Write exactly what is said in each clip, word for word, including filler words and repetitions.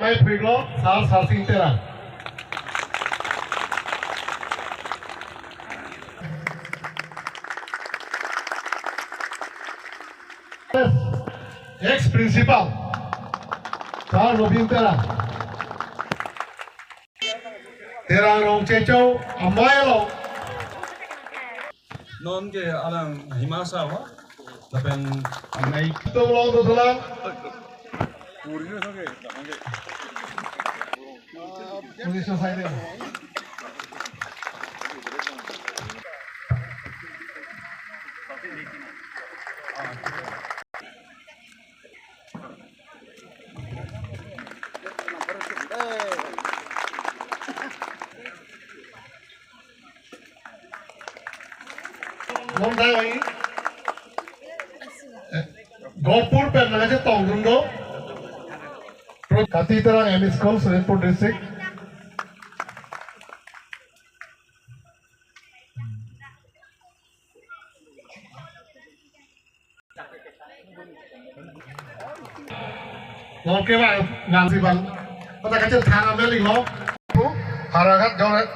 Mai phrik lo, Sar Sarsing Terang. Ex principal, Sar Robin Terang. Terang Rongchecho amei along. Non ke alang hima sa ho. Lapen amei. Tung long tu tulang. Police society. Long time lagi. Eh, Gopur pen nangchetongdun do. Kati Terang M E School, Sonitpur District. Oke, Bang, Bang Siban. Kota kecil Thana Valley, no? Howraghat Zonal,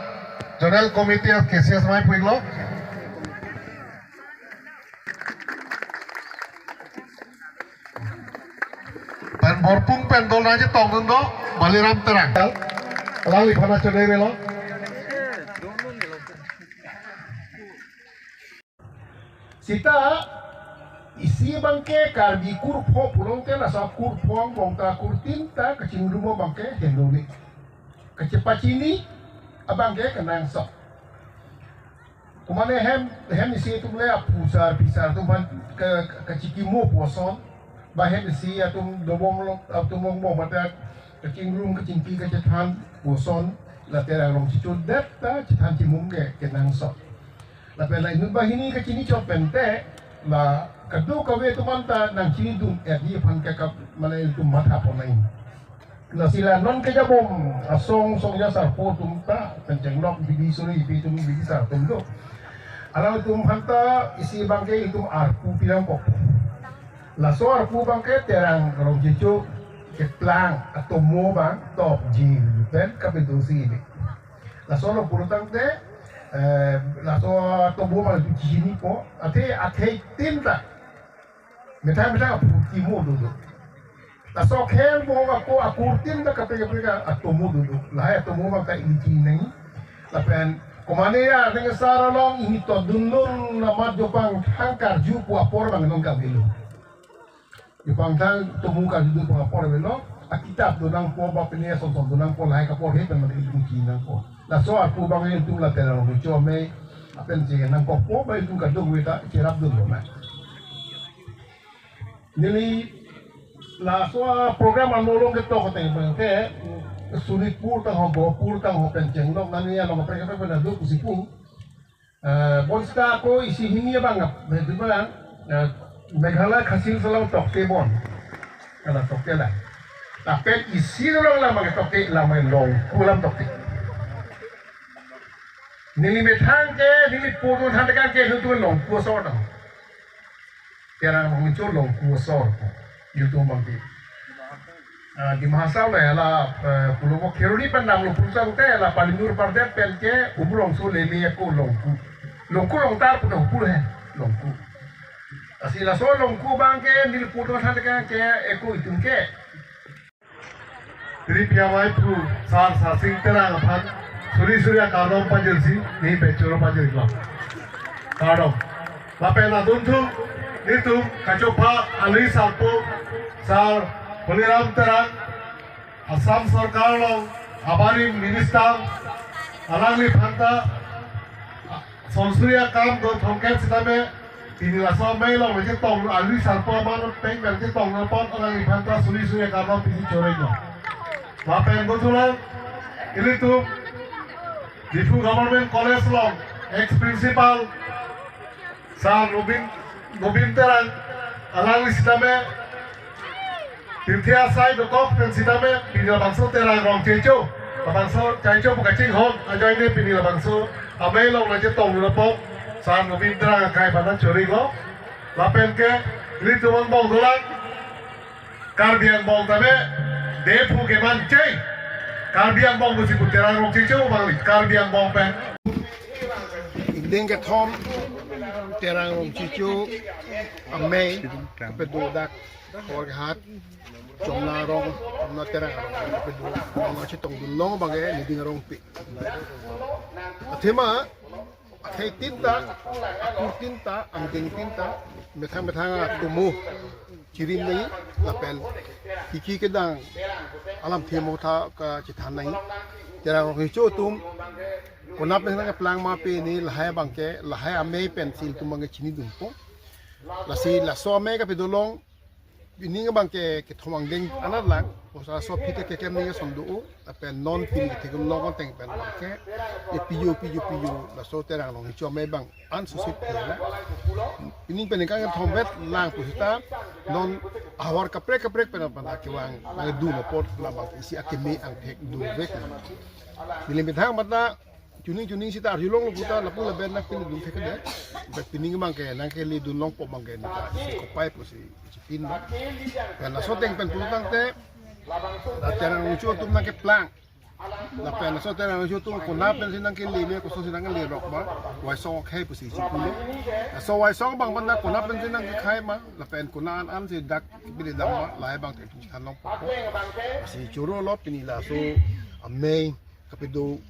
Zonal Committee of K C S mai puing lo. Pen Borpung pen dol nangchetongdun do, Baliram Terang. Alangliphan chonai lo. Sita isi abangke Karbi kurpho pulote laso kurpho angbong ta kurtin ta kachingrum abangke henlo ni. Kachepachini abangke kenangsot. Kumane hem, hem isi atum le apusar pisar atum aphan ke, ke, kachikimo pu ason. Ba hem isi atum dobom lo, atum angbong mate kachingrum kachingki kachethan pu ason. La Terang Rongchecho det ta chethan chimum ke kenangsot. Lapen la inut banghini kachini chot pen te, la kadokave atum anta nangchinidun-et ji aphan ke kap mane itum matha pon nai. Lasi la non kejabom asong song ja sarpo atum ta, pen chenglok bidi suri ipi atum bidi sar atum do. Alanglitum aphan ta isi abangke itum arpu pirang pok. Laso arpu abangke Terang Rongchecho keplang atomo abang top ji pen kapedosi ini. Laso lo purutang te, eh, laso atomo abang itum chinipo, athe akhei tin ta. Methang methang aphu kimo dodo. Laso khel mo ako akurtin ta kaprek kaprek atomo dodo. Lahai atomo abang ta ili chinine. Lapen komane ya neng sar along ini todun lun namat jopang thang karju pu apor abang non kavelo. Jopang thang tomo karju pu apor avelo. Akitap donangpo ba pini ason son donangpo lahai kapor he pen mati ili chinangpo. Laso arpu abang itum la Terang Rongchecho amei apen chenangkokpo ba itum kadokave ta cherapdun lo na. Neli laso program along ketok ateng abangke, mm, Sonitpur tang ho, Gopur tang ho pen chenglok nani along kaprek kaprek pen adu pusi pu. Eh, bonsita ako isi hini abang ap, betul abang, eh, Meghalaya Khasi Hills along tokte bon. Ala tokte la. Lapen isi along la abang tokte la mai Longku alam tokte. Neli methang ke, neli purun than ke nelitum Longku asor tang. Terang Rongchecho Longku asor ko. Itum abangke. Ah, Dima Hasao le la, eh, pulo mo Kheroni pen damlo pulo tangte la Palinur Pardet pen ke Umrongso lele ako Longku. Longku Longtar pulo pulo he Longku. Lasi laso Longku abangke neli purun than ke ako itum ke. Ripi amei aphu Sar Sarsing Terang aphan suri suri akardom pajirsi, neli pechoro pajirlo. Kardom. Lapen adunthu nelitum kachopha alwi sarpo Sar Baliram Terang, Assam Sorkar along abarim minister, alangliphan ta sonsuri akam do thomkep sitame, pini laso amei along nangchetong alwi sarpo aman peng nangchetong nangpon alangliphan ta suri suri akam pisi choroi lo. Lapen adunthu lo, ilitum Diphu Government College along ex principal Sar Nobin, Nobin Terang, alangli sitame pirthe asai dokok pen sitame pini labangso Terang Rongchecho, labangso Chaicho pu kachinghon ajoine pini labangso amei along nangchetong nangpon Sar Nobin Terang akai aphan choroi lo. Lapen ke ilitum angbong dolang, Karbi angbong tame Diphu keman cheng. Karbi Anglong pusi pu Terang Rongchecho bangli. Karbi Anglong pen. Ingdeng kethom Terang Rongchecho amei kepedo dak Howraghat, Chomla arong, Chomla Terang arong kepedo, nang chetongdun long abangke Niding Arongpi. Athema akhei tin ta, akur tin ta, angdeng tin ta, methang methang atomo chirim nangji lapen kiki kedang alamthe motha kachethan nangji. Terang Rongchecho atum konat pen nangkeplang ma pini lahai abangke, lahai amei pensi ilitum abangke chinidunpo. Lasi laso amei kapedo along pining abangke kethom angdeng anat lang, pusi laso aphi ke keklem nangji ason do, lapen non pini ketheklong ateng pen abangke e piju piju piju laso Terang Rongchecho amei abang an susit thela. Pining pen ningkan kethom vet lang pusita non ahavar kaprek kaprek pen aphan kevang nangdun apot labang isi akeme angthek dunvek. Neli methang mata chuning chuning sita arjulonglo puta lapu lapen nangpinidun thek de. Bet pining abangke nangkeledun longpo abangke neta isi kopai pusi chipin ba. Pen laso ateng pen pulotangte la Terang Rongchecho atum nangkeplang. Lapen laso Terang Rongchecho atum konat pensi nangkele me, kosonsi nangkele rok ma, Waisong akhei pusi chipulo. Laso Waisong abang pen konat pensi nangkekhai ma, lapen konat an ansi dak pili dam ma, lahai abangke chethan longpo. Lasi choro lo pini laso amei kapedo